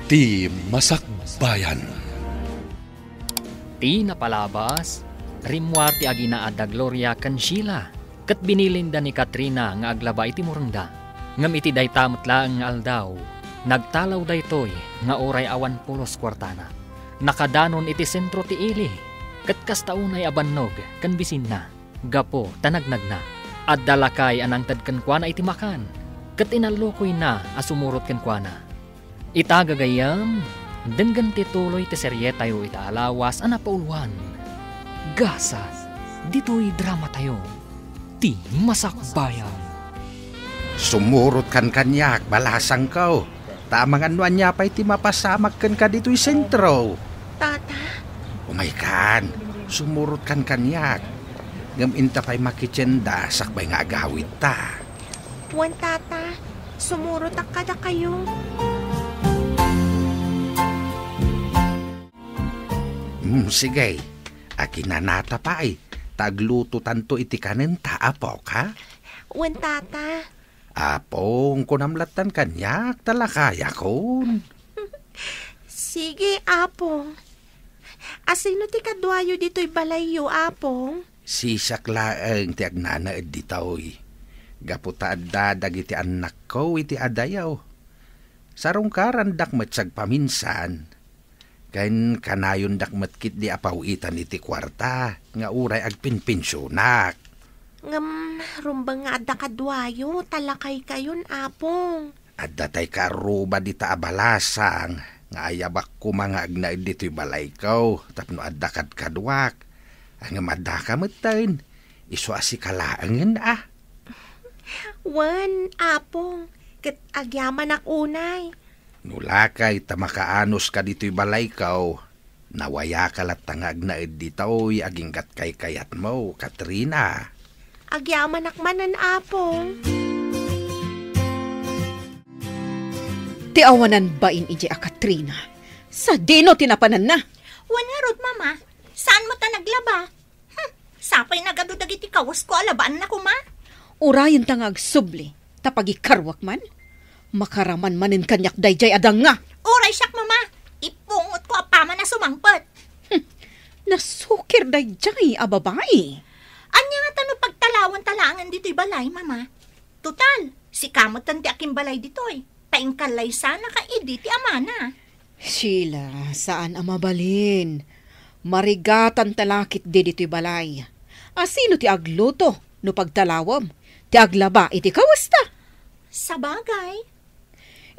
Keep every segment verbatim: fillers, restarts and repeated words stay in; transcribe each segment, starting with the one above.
Ti Masakbayan. Ti napalabas, rimmuar ti aginaad da Gloria ken Sheila, ket binilinda ni Katrina nga aglaba iti murengda. Ngem iti dayta met laeng nga aldaw, nagtalaw daytoy nga uray awan pulos kuartana. Nakadanon iti sentro ti ili, ket kasta unay a bannog ken bisinna. Gapu ta nagnagna, adda lakay a nangted kenkuana iti makan, ket inallukoyna a sumurot kenkuana. Ita gagayyem, denggen ti tuloy ti serietayo ita a lawas a napauluan, Gasat, ditoy dramatayo, Ti Masakbayan. Sumurot kan kaniak, balasangko. Ta amangan no ania pay ti mapasamak kenka ditoy sentro. Tata? Umaykan, sumurot kan kaniak. Ngem inta pay makitienda sakbay nga agawidta. Wen, Tata, sumurotak kadakayo. Hmm, sige. Akinanata pay, ta aglutotanto iti kanenta, apok, ha? Wen, Tata. Apong, kunam lattan kaniak, ta lakayakon. Sige, Apong. Asino ti kaduayo ditoy balayyo, Apong? Siak laeng ti agnanaed ditoy. Gapu ta adda dagiti annakko iti adayo. Sarungkarandak met sagpaminsan. Ken kanayondak met ketdi a paw-itan iti kuarta nga uray agpinpensionak. Ngem rumbeng nga adda kaduayo, ta lakaykayon, Apong. Adda tay kaarruba dita a balasang nga ayabak koma nga agnaed ditoy balayko tapno adda kadkaduak. Ngem addaka metten, isu a sika laengen a. Wen, Apong, ket agyamanak unay. No lakay ta makaanuska ditoy balayko, nawayaka latta nga agnaed ditoy aginggat kaykayatmo, Katrina. Agyamanak manen, Apong. Ti awanan bain idiay a Katrina. Sadino ti napananna? Wen ngarud, Mama. Saan met a naglaba? Hmm, sapay nagadu dagiti kawesko a labaanna koma. Urayenta nga agsubli, ta pagikaruak man. Makaraman manen kaniak daydiay a danga. Uray siak, Mama. Ipungotko apaman a sumangpet. Hmm, nasukir daydiay a babai. Ania ngata no pagtalawanta laengen ditoy balay, Mama? Total, sika metten ti akimbalay ditoy, ta inkallaysanaka idi ti amana. Sheila, saan a mabalin. Marigatanta la ketdi ditoy balay. Asino ti agluto no pagtalawem? Ti aglaba iti kawesta? Sabagay.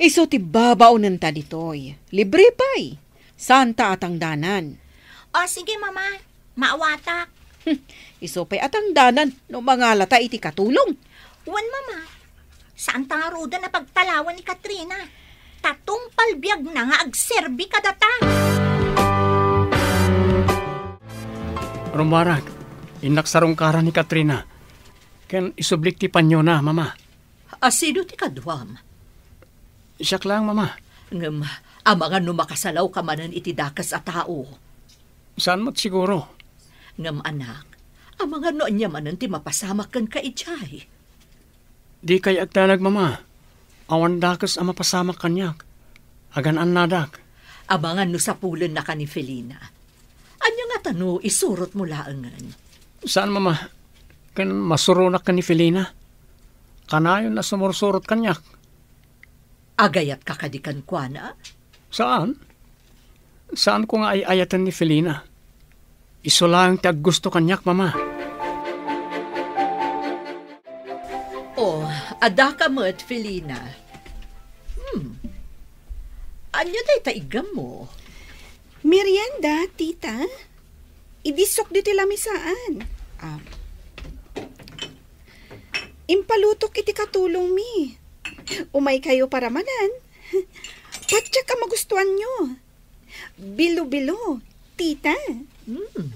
Isu ti babaonenta ditoy. Libre pay. Saanta a tangdanan. O, sige, Mama. Maawatak. Hmm, isu pay a tangdanan no mangalata iti katulong. Wen, Mama. Saanta ngaruden a pagtalawen ni Katrina. Ta tungpal biagna nga agserbi kadata. Rummuarak, innak sarungkaran ni Katrina. Ken isublik ti panyona, Mama. Asino ti kaduam? Siak laeng, Mama. Ngem, amangan no makasalawka manen iti dakes a tao. Saan met siguro. Ngem, anak, amangan no ania manen ti mapasamak kenka idiay. Dikay agdanag, Mama. Awan dakes a mapasamak kaniak. Agan-annadak. Amangan no sapulennaka ni Felina. Ania ngata no isurotmo laengen? Saan, Mama. Ken masuronak ken ni Felina. Kanayon a sumursurot kaniak. Agayatka kadi kenkuana? Saan. Saanko nga ay-ayaten ni Felina. Isu laeng ti aggusto kaniak, Mama. Oh, addaka met, Felina. Hmm. Ania dayta iggammo? Merienda, tita. Idi sok ditoy lamisaan. Ah. Impalutok iti katulongmi. Umaykayo paramanan. Patiek a magustuanyo. Bilo-bilo, tita. Hmm.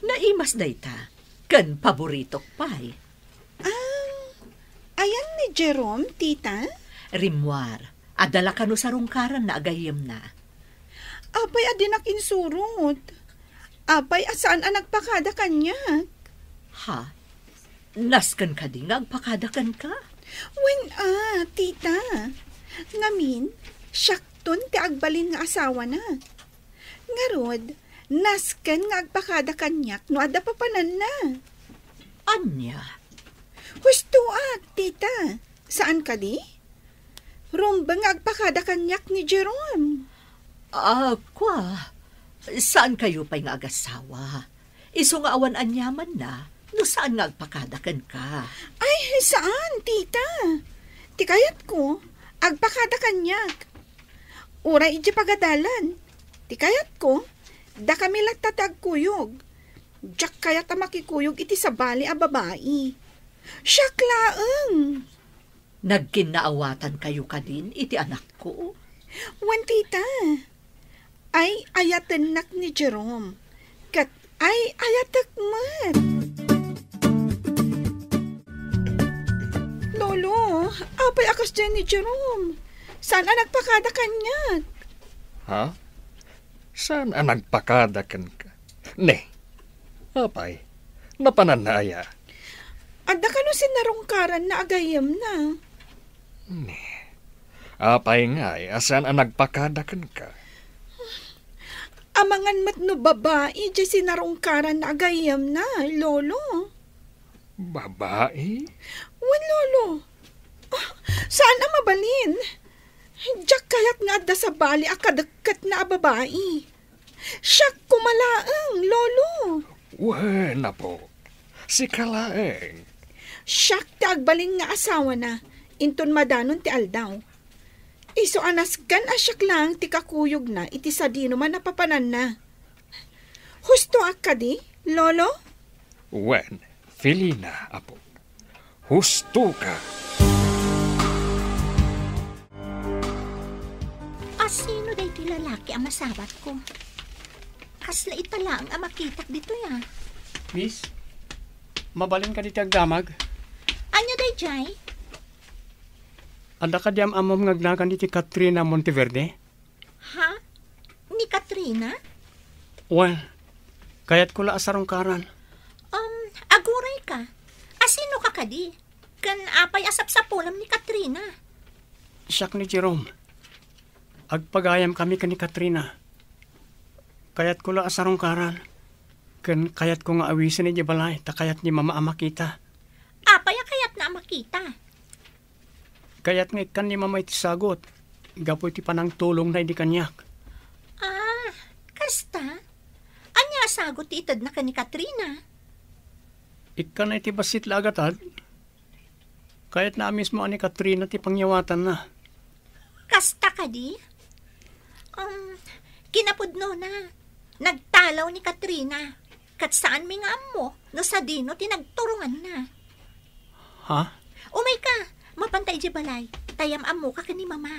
Naimas dayta. Ken paboritok pay. Ah, ayan ni Jerome, tita? Rimmuar, adda la kano sarungkaranna a gayyemna. Apay a dinak insurot? Apay a saan a nagpakada kaniak? Ha? Nasken kadi nga agpakada kenka? Wen a, tita. Ngamin, siak Anton ti agbalin nga asawana. Ngarud, nasken nga agpakada kaniak no adda papananna. Ania? Hustoak, tita. Saan kadi? Rumbeng nga agpakada kaniak ni Jerome. Ah, kua, saan kayo pay nga agasawa? Isu nga awan aniamanna, no saan nga agpakada kenka? Ay, saan, tita. Ti kayatko, agpakada kaniak. Uray idiay pagadalan. Ti kayatko, dakami latta ti agkuyog. Diak kayat a makikuyog iti sabali a babai. Siak laeng. Nagkinnaawatan kayo kadin iti anakko? Wen, tita. Ay, ayatennak ni Jerome. Ket ay, ayatek met. Lolo, apay a kasdiay ni Jerome? Saan a nagpakada kaniak? Ha? Saan a nagpakada kenka? Ne, apay, napananna aya? Adda kano sinarungkaranna a gayyemna? Ne, apay ngay a saan a nagpakada kenka? Amangan met no babai diay sinarungkaranna a gayyemna, Lolo. Babai? Wen, Lolo. Ah, saan a mabalin? Diak kayat nga adda sabali a kadekketna a babai. Siak koma laeng, Lolo. Wen, apo. Sika laeng. Siak ti agbalin nga asawana, inton madanon ti aldaw. Isu a nasken a siak laeng ti kakuyogna iti sadino man a papananna. Hustoak kadi, Lolo? Wen, Felina, apo. Hustoka. Asino daytoy lalaki a masabatko? Kasla ita laeng a makitak ditoy, a. Miss, mabalin kadi ti agdamag? Ania daydiay? Adda kadi am-ammom nga agnagan iti Katrina Monteverde? Ha? Ni Katrina? Wen, kayatko la a sarungkaran. Um, agurayka. Asinoka kadi? Ken apay a sapsapulem ni Katrina? Siak ni Jerome. Agpagayamkami ken ni Katrina. Kayatko la a sarungkaran. Ken kayatko nga awisen idiay balay ta kayat ni Mama a makita. Apay a kayatna a makita? Kayat nga ikkan ni Mama iti sagut gapu iti panangtulongna idi kaniak. Ah, kasta? Ania a sagut ti itedna ken ni Katrina? Ikkana iti bassit la a gatad. Kayatna a mismo a ni Katrina ti pangyawatanna. Kasta kadi? Um, kinapudnona, nagtalaw ni Katrina. Ket saanmi nga ammo no sadino ti nagturonganna. Ha? Umayka, mapanta idiay balay, ta yam-ammoka ken ni Mama.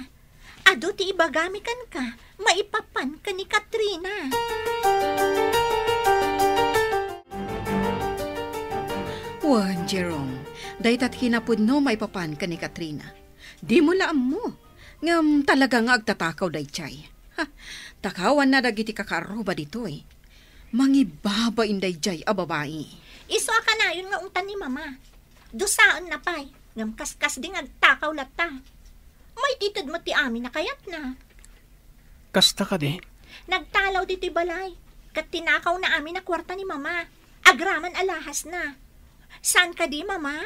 Adu ti ibagami kenka maipapan ken ni Katrina. Wen, Jerome, dayta ti kinapudno maipapan ken ni Katrina. Dimo la ammo. Ngem talaga nga agtatakaw daydiay. Ha, takawanna dagiti kakaarruba ditoy. Mangibabain daydiay a babai. Isu a kanayon nga ungtan ni Mama. Dusaenna pay, ngem kaskasdi nga agtakaw latta. Maitited met ti amin a kayatna. Kasta kadi? Nagtalaw ditoy balay, ket tinakawna amin a kuarta ni Mama. Agraman a lahasna. Saan kadi, Mama?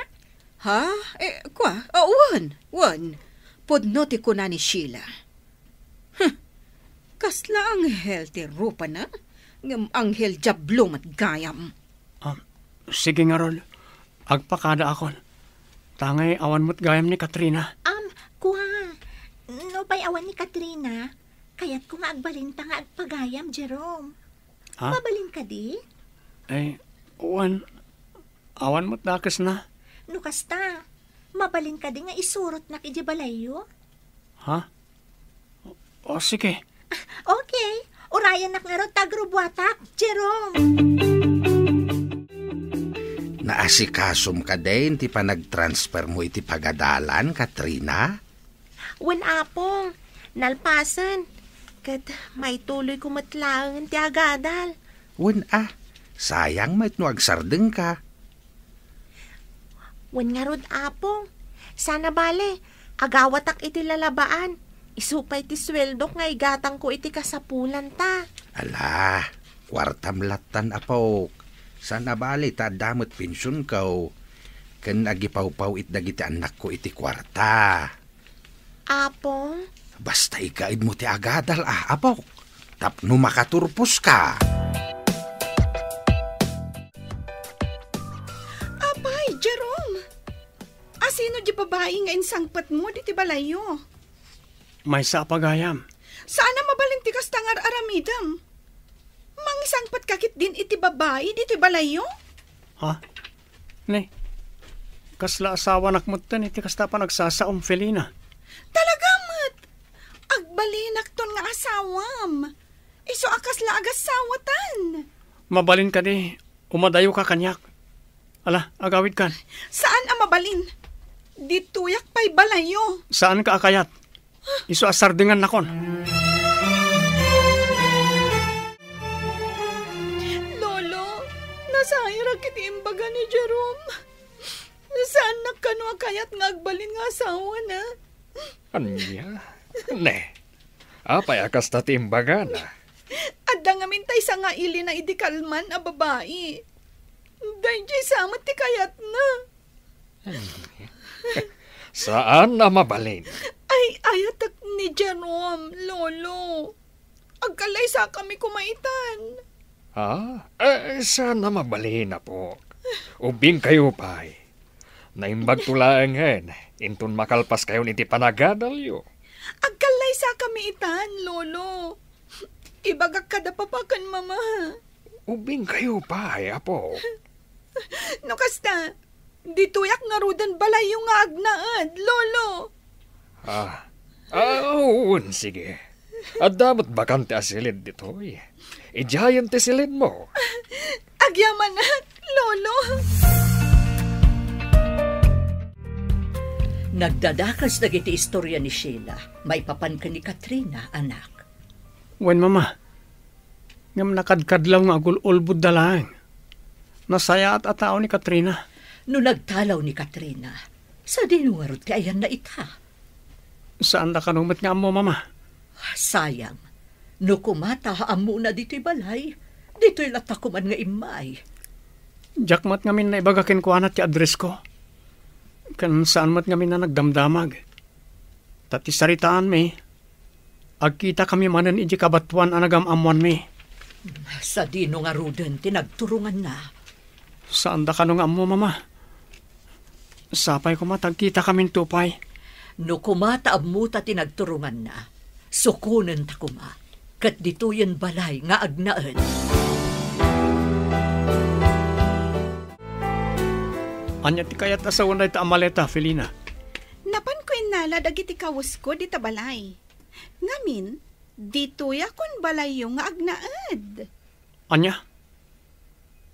Ha? Eh, kua? Ah, wen, wen. Pudno ti kuna ni Sheila. Huh. Kasla anghel ti rupana? Ngem anghel diablo met gayam. Ah, sige ngarud. Agpakadaakon. Tangay awan met gayam ni Katrina. Um, kua. No pay awan ni Katrina, kayatko nga agbalinta nga agpagayam, Jerome. Ha? Mabalin kadi? Eh, wen. Awan met dakesna. No kasta, mabalin kadi nga isurotnak idiay balayyo? Ha? O, sige. Ah, okay. Urayannak ngarud ta agrubuatak, Jerome. Naasikasom kadin ti panagtransfer mo iti pagadalan, Katrina? Wen, Apo, nalpasen. Ket maituloyko met laeng ti agadal. Wen a, sayang met no agsardengka. Wen ngarud, Apo, sana bale, agawatak iti lalabaan. Isu pay ti sueldok nga igatangko iti kasapulanta. Ala, kuartam lattan, apok. Saan a bali ta adda met pensionko. Ken agipawpaw-it dagiti annakko iti kuarta. Apo? Basta igaedmo ti agadal, a, apok. Tapno makaturposka. Apay, Jerome! Asino di babai nga insangpetmo diti balayyo? Maysa a pagayam. Saan a mabalin ti kasta nga ar-aramidem. Mangisangpetka ketdin iti babai ditoy balayyo? Ha? Ne, kasla asawanak metten iti kasta a panagsasaom, Felina. Talaga met! Agbalinakton nga asawam. Isu a kasla agasawatan. Mabalin kadi, umadayoka kaniak. Ala, agawidkan. Saan a mabalin. Ditoyak pay balayyo. Saanka a kayat. Isu a sardengannakon. Lolo, nasayarak iti imbaga ni Jerome. Saannak kano a kayat nga agbalin nga asawana. Ania? Ne. Apay a kasta ti imbagana? Adda ngamin tay sangailina idi kalman a babai. Daydiay sa met ti kayatna. Saan a mabalin. Ay, ayatek ni Jerome, Lolo. Agkallaysakami koma itan. Ha? Eh, saan a mabalin, apok. Ubingkayo pay. Naimbagto laengen, inton makalpaskayon iti panagadalyo. Agkallaysakami itan, Lolo. Ibagak kada papa ken mama. Ubingkayo pay, apo. No kasta, ditoyak ngaruden balayyo nga agnaed, Lolo. Ah. Ah, wen, sige. Adda met bakante a silid ditoy. Idiayen ti silidmo. Agyamanak, Lolo. Nagdadakas dagiti istorya ni Sheila maipapan ken ni Katrina, anak. Wen, Mama. Ngem nakadkadlaw nga agul-ulbodda laeng. Nasayaat a tao ni Katrina. No nagtalaw ni Katrina, sadino ngarud ti ayanna ita? Saanda kano met nga ammo, Mama. Sayang. No koma ta ammona ditoy balay, ditoy latta koman nga immay. Diak met ngamin naibaga kenkuana ti addressko. Ken saan met ngamin a nagdamdamag. Ta ti saritaanmi, agkitakami manen idiay kabatoan a nagam-ammoanmi. Sadino ngaruden ti nagturonganna? Saanda kano nga ammo, Mama. Sapay koma ta agkitakaminto pay. No koma ta ammota ti nagturonganna, sukonenta koma, ket ditoyen balay nga agnaed. Ania ti kayat a sawen dayta a maleta, Felina? Napanko innala dagiti kawesko dita balay. Ngamin, ditoyakon balayyo nga agnaed. Ania?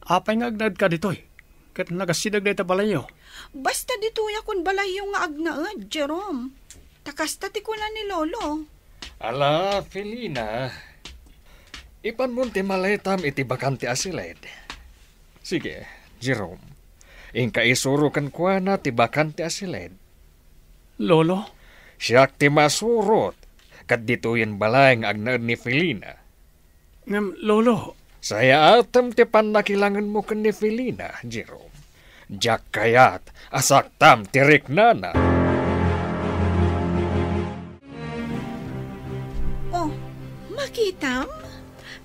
Apay nga agnaedka ditoy? Ket nagasideg dayta balayyo? Basta ditoyakon balayyo nga agnaed, Jerome. Ta kasta ti kuna ni Lolo. Ala, Felina, ipanmon ti maletam iti bakante a siled. Sige, Jerome, inka isuro kenkuana ti bakante a siled. Lolo? Siak ti masurot, ket ditoyen balay nga agnaed ni Felina. Ngem, Lolo. Sayaatem ti pannakilangenmo ken ni Felina, Jerome. Diak kayat a saktam ti riknana. Oh, makitam?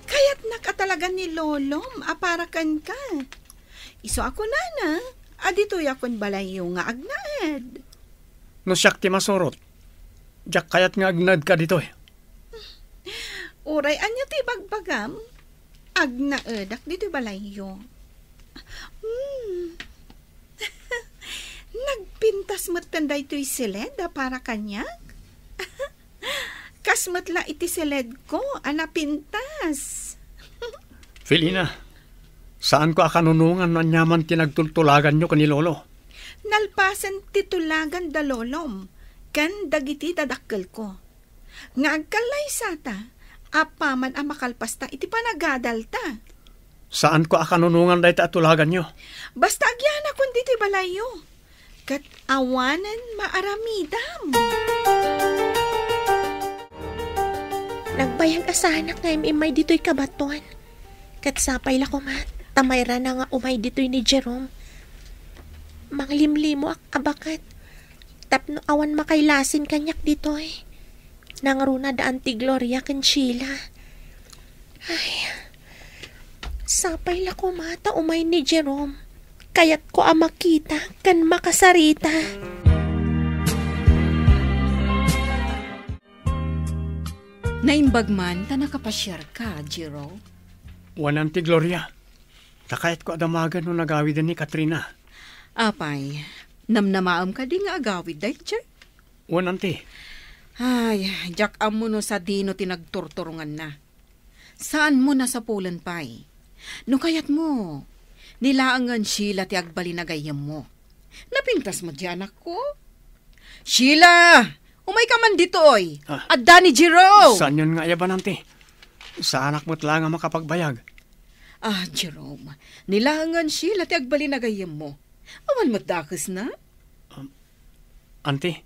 Kayatnak a talaga ni Lolom a para kenka. Isu a kunana a ditoyakon balayyo nga agnaed. No siak ti masurot, diak kayat nga agnaedka ditoy. Uray ania ti ibagbagam, agnaedak ditoy balayyo. Hmm. Nagpintas metten daytoy siled a para kaniak? Kas met la iti siledko a napintas. Felina, saanko a kanunongan no aniaman ti nagtultulaganyo ken ni Lolo. Nalpasen ti tulagan da Lolom ken dagiti dadakkelko. Nga agkallaysata, apaman a makalpasta iti panagadalta. Saanko a kanunongan dayta a tulaganyo. Basta agyanakon ditoy balayyo. Ket awanen maaramidam. Nagbayag a saanak nga im-immay ditoy kabatoan. Ket sapay la koma ta mairana nga umay ditoy ni Jerome. Manglimlimoak a baket tapno awan makailasin kaniak ditoy. Nangruna da Auntie Gloria ken Sheila. Ay, sapay la koma ta umay ni Jerome. Kayatko a makita ken makasarita. Naimbag man ta nakapasiarka, Jiro. Wen, Auntie Gloria. Ta kayatko a damagen no nagawiden ni Katrina. Apay, namnamaem kadi nga agawid daydiay? Wen, Auntie. Ay, diak ammo no sadino ti nagturturonganna. Saanmo nasapulen pay. No kayatmo, ni laengen Sheila ti agbalin a gayyemmo. Napintas met diay anakko. Sheila! Umayka man ditoy! Ah. Adda ni Jerome! Saanyon nga ayaban, Auntie? Saanak met laeng a makapagbayag. Ah, Jerome, ni laengen Sheila ti agbalin a gayyemmo. Awan met dakesna? Um, Auntie,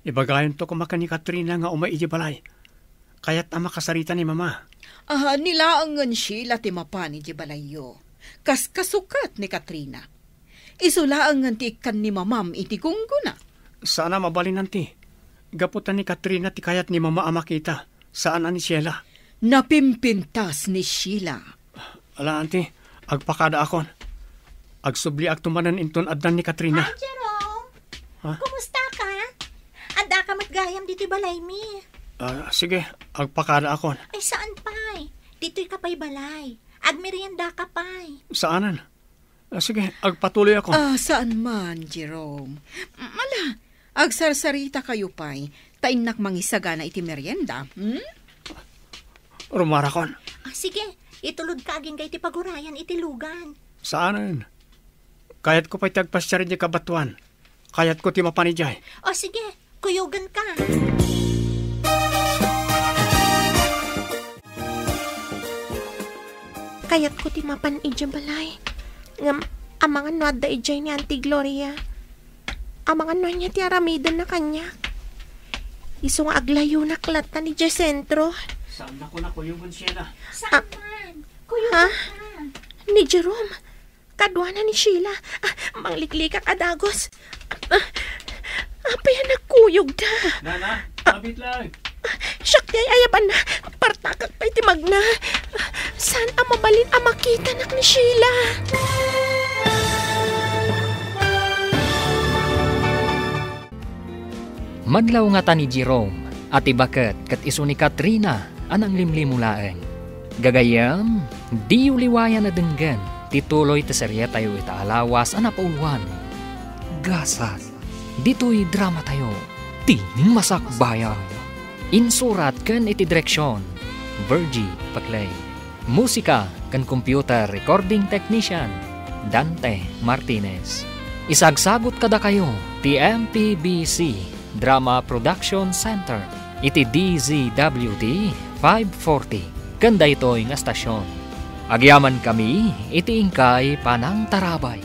ibagayonto koma ken ni Katrina nga umay idiay balay. Kayat a makasarita ni Mama. Ah, ni laengen Sheila ti mapan idiay balayyo. Kaskasuket ni Katrina. Isu laengen ti ikkan ni Mamam iti gunggona. Saan a mabalin, Auntie. Gapu ta ni Katrina ti kayat ni Mama a makita. Saan a ni Sheila. Napimpintas ni Sheila. Ala, Auntie, agpakadaakon. Agsubliakto manen inton addan ni Katrina. Hi, Jerome! Ha? Kumusta ka? Adda ka met gayam ditoy balaymi. Ah, sige, agpakadaakon. Ay, saan pay? Ditoy ka pay balay. Agmerienda ka pay. Saanen. Ah, sige, agpatuloy ako. Ah, saan man, Jerome. Ala, agsarsarita kayo pay, ta innak mangisagana iti merienda, hmm? Rumarakon. Ah, sige, itulod ka agingga iti pagurayan iti lugan. Saanen. Kayatko pay ti agpasiar iti kabatoan. Kayatko ti mapan idiay. O sige, kuyogen ka. Kayatko ti mapan idiay balay. Ngem, amangan no adda idiay ni Auntie Gloria. Amangan no ania ti aramidenna kaniak. Isu nga aglayonak latta idiay sentro. Saannako a kuyogen, Sheila. Saan man? Kuyogen ka. Ni Jerome. Kaduana ni Sheila. Ah, mangliklikak a dagus. Ah, apay a nagkuyogda? Nana, ah, mabit lang. Ah, siak ti ay-ayabanna. Partakak pay ti magna. Ah, saan a mabalin a makitanak ni Sheila? Madlaw ngata ni Jerome a ti baket ket isu ni Katrina a nanglimlimo laeng. Gagayyem, diyo liwayan a denggen ti tuloy ti serietayo ita a lawas a napauluan, Gasat, ditoy dramatayo, Ti Masakbayan. Insurat ken iti direksion, Virgie Paclay. Musika ken computer recording technician, Dante Martinez. Isagsagut kadakayo ti M P B C Drama Production Center iti D Z W T five forty ken daytoy nga estasion. Agyamankami iti inkay panangtarabay.